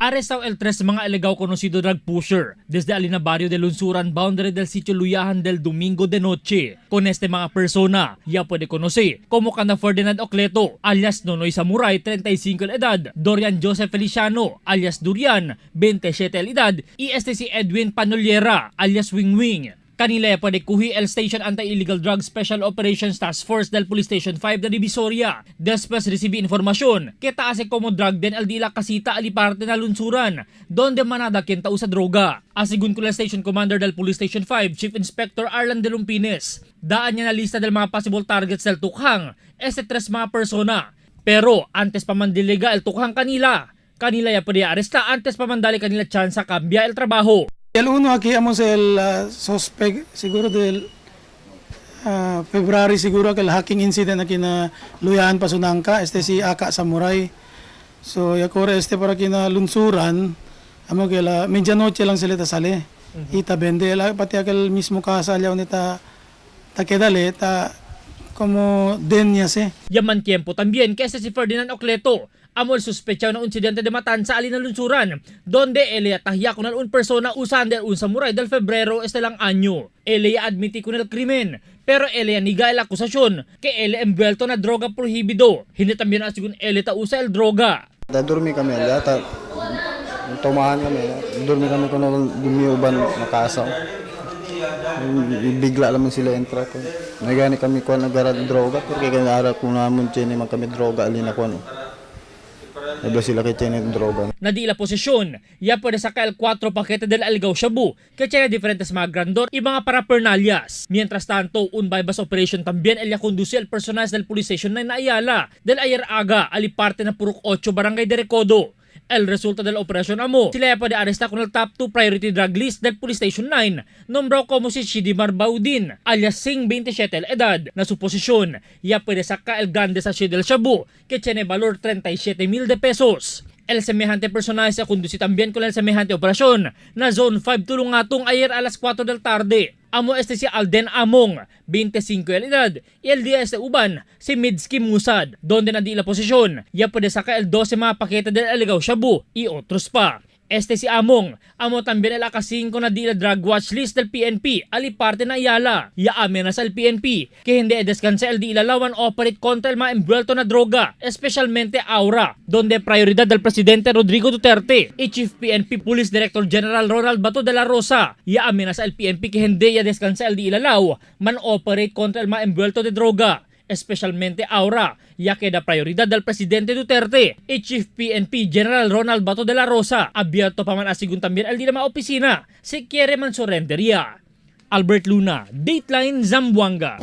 Arrestado el tres mga ilegal conocido drug pusher desde Alina Barrio de Lunsuran, boundary del sitio Luyahan del domingo de noche. Con este mga persona, ya puede conocer como cana Ferdinand Ocleto, alias Nonoy Samurai, 35 la edad, Dorian Joseph Feliciano, alias Durian, 27 la edad, y este si Edwin Panoliera, alias Wingwing. Kanila ya pwede kuhi el Station Anti-Illegal Drug Special Operations Task Force del Police Station 5 de Divisoria. Después recibi informasyon que taase como drug den el dila kasita aliparte na lunsuran, donde manada quien tao sa droga. Asigun ko Station Commander del Police Station 5, Chief Inspector Arlan de Lumpines. Daan niya na lista del mga possible targets del tukhang, este tres mga persona. Pero antes pa man diliga el tukhang kanila, kanila ya pwede aresta antes pa man dali kanila chance cambia el trabajo. El uno aquí amo el suspect siguro del February siguro aquel hacking incident aquí na Luyahan Pasunangka, este si Aka Samurai. So yakore este para aquí na lunsuran, amo que la medianoche lang sila tasali. Ita vende la pati aquel mismo casa allá donde ta ta quedale ta como denya se. Yaman tiempo también que este si Ferdinand Ocleto, amo el sospechado ng insidente de matanza alin na lunsuran, donde ele atahya con un persona usando un samurai del febrero este lang año. Ele admiti con el krimen, pero ele niga el acusación que ele envuelto na droga prohibido. Hindi también asigun ele ta usa el droga. Ta dormi kami alla, ta tumahan kami. Dormi kami kung dumiuban nakasaw. Bigla naman sila entra ko. Nagani kami kuan nagara droga porque kanara kung namon chene man kami droga alina kuan. Nabla sila kay chene droga. Na di la posesyon, ya puede sacar el 4 paquete del algaw shabu que tiene diferentes mga grandor y mga parapernalias. Mientras tanto, un bypass operation también el ya conduce el personal del police station na Ayala del ayer aga aliparte na Purok 8 Barangay de Recodo. El resulta de la operación amo, sila ya puede arrestar con el top 2 priority drug list del Police Station 9, nombrado como si Shidimar Baudin, alias Singh 27 el edad, na su posesión, ya puede sacar el grande sachet del shabu, que tiene valor 37 mil de pesos. El semejante personaje se conduce también con el semejante operación na Zone 5 Tulungatong ayer a las 4 del tarde. Amo este si Alden Among, 25 el edad, y el día este uban, si Midski Musad, donde nandi la posesión, ya puede sacar el 12 mga paquete del Aligaw Shabu y otros pa. Este si Among, amo también el AK-5 na di la drug watch list del PNP, ali parte na Ayala. Ya amenaza el PNP, que hindi descansa el di ilalawan operate contra el mga envuelto na droga, especialmente Aura, donde prioridad del presidente Rodrigo Duterte y Chief PNP Police Director General Ronald Bato de la Rosa. Ya amenaza el PNP que hindi ya descansa el di ilalaw, man operate contra el mga envuelto de droga, especialmente ahora, ya que da prioridad del presidente Duterte y Chief PNP General Ronald Bato de la Rosa. Abierto pa man asigun también el di opisina si quiere man surrenderia. Albert Luna, Dateline Zamboanga.